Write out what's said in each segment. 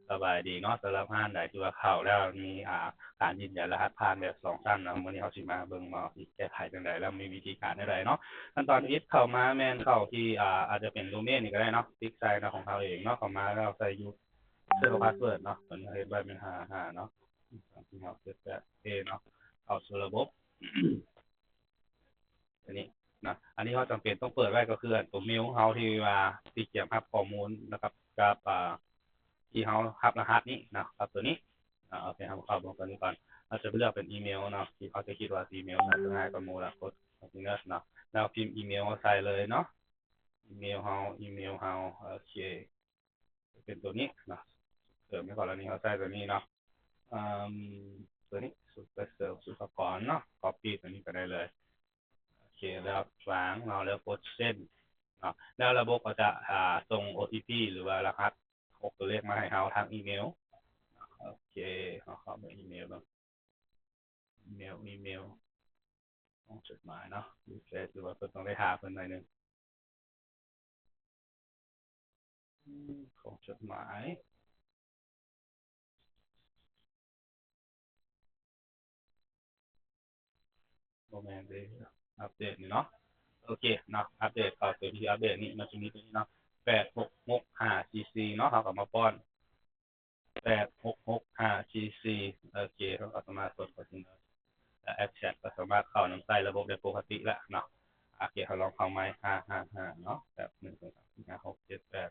ສະບາຍດີເນາະ ສຳລັບຮ້ານໃດທີ່ວ່າເຂົ້າແລ້ວມີ ອ່າ ການຢືນຢັນລະຫັດຜ່ານແບບສອງຊັ້ນເນາະ. ມື້ນີ້ເຮົາຊິມາເບິ່ງວ່າເຮົາຊິແກ້ໄຂຈັ່ງໃດ ແລ້ວມີວິທີການແນວໃດເນາະ. ຂັ້ນຕອນທຳອິດເຂົ້າມາແມ່ນເຂົ້າທີ່ ອ່າ ອາດຈະເປັນໂດເມນນີ້ກໍໄດ້ເນາະ ຕິກໃສ່ເນາະ ຂອງເຮົາເອງເນາະ. ເຂົ້າມາແລ້ວໃສ່ user ກັບ password ເນາະ ຕົວນີ້ເຮັດໄວ້ແມ່ນຫ້າຫ້າເນາະ ທີ່ເຮົາເຮັດແບບເອເນາະ ເຂົ້າສູ່ລະບົບ ອັນນີ້ນະ ອັນນີ້ເຮົາຈຳເປັນຕ້ອງເປີດໄວ້ກໍຄື ອັນຕົວເມວເຮົາທີ່ວ່າ ທີ່ກຽມຮັບຂໍ້ມູນ ແລ້ວກັບ ກັບ ອ່າ ທີ່ເຮົາຮັບລະຫັດນີ້ນະ ກັບຕົວນີ້. ອາ ໂອເຄ ເຮົາເຂົ້າເບິ່ງຕົວນີ້ກ່ອນ. ເຮົາຈະໄປເລືອກເປັນອີເມວເນາະ ທີ່ເຮົາຈະຄິດວ່າອີເມວເຮົາຈະງ່າຍກວ່າໝູ່ລະ ກົດ Continue ເນາະ ແລ້ວພິມອີເມວໃສ່ເລີຍເນາະ ອີເມວເຮົາ ອີເມວເຮົາ ໂອເຄ ເປັນຕົວນີ້ເນາະ. ເສີມໃນກໍລະນີເຮົາໃຊ້ຕົວນີ້ເນາະ ເອີ່ມ ຕົວນີ້ ໄປເສີມສຸພາກອນເນາະ copy ຕົວນີ້ໄປໄດ້ເລີຍ. ໂອເຄ ແລ້ວວາງເນາະ ແລ້ວກົດ send ເນາະ ແລ້ວລະບົບກໍຈະ ອ່າ ສົ່ງ ໂອທີພີ ຫຼືວ່າລະຫັດຫົກຕົວເລກມາໃຫ້ເຮົາທາງອີເມວ. ໂອເຄ ເຮົາເຂົ້າໄປອີເມວເບິ່ງ ອີເມວ ອີເມວ ຂອງຈົດໝາຍເນາະ request ຫຼືວ່າເພິ່ນຕ້ອງໄດ້ຖ້າເພິ່ນໜ້ອຍໜຶ່ງ ຂອງຈົດໝາຍ ບໍ່ແມ່ນເດ້ ອັບເດດນີ້ເນາະ. ໂອເຄເນາະ ອັບເດດ ເຂົ້າໄປທີ່ອັບເດດນີ້ ມັນຈະມີຕົວນີ້ເນາະ ແປດຫົກຫົກຫ້າສີ່ສີ່ເນາະ ເຮົາກໍມາປ້ອນ ແປດຫົກຫົກຫ້າສີ່ສີ່ ໂອເຄ ເຮົາກໍສາມາດກົດ Continue ແລ້ວ Access ກໍສາມາດເຂົ້ານຳໃຊ້ລະບົບໄດ້ປົກກະຕິລະເນາະ. ໂອເຄ ເຮົາລອງເຂົ້າໃໝ່ ຫ້າຫ້າຫ້າເນາະ ແບບ ໜຶ່ງ ສອງ ສາມ ສີ່ ຫ້າ ຫົກ ເຈັດ ແປດ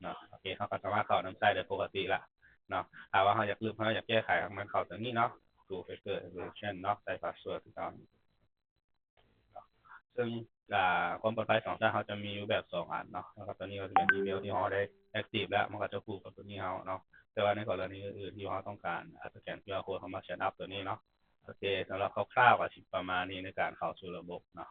ເນາະ. ໂອເຄ ເຮົາກໍສາມາດເຂົ້ານຳໃຊ້ໄດ້ປົກກະຕິລະເນາະ. ຖ້າວ່າເຮົາຢາກລຶບ ເຮົາຢາກແກ້ໄຂ ເຮົາກໍເຂົ້າຕົວນີ້ເນາະ Two Factor Authentication ເນາະ ໃສ່ password ຄືເກົ່າ. ເຊິ່ງ ອ່າ ຄວາມປອດໄພສອງຊັ້ນເຮົາຈະມີຢູ່ແບບສອງອັນເນາະ ແລ້ວກໍຕົວນີ້ກໍຈະເປັນອີເມວທີ່ເຮົາໄດ້ active ແລ້ວ ມັນກໍຈະຄູ່ກັບຕົວນີ້ເຮົາເນາະ. ແຕ່ວ່າໃນກໍລະນີອື່ນໆທີ່ເຮົາຕ້ອງການ ອາ ສະແກນ QR code ເຮົາມາ set up ຕົວນີ້ເນາະ. ໂອເຄ ສຳລັບຄ່າວໆກໍຊິປະມານນີ້ໃນການເຂົ້າສູ່ລະບົບເນາະ.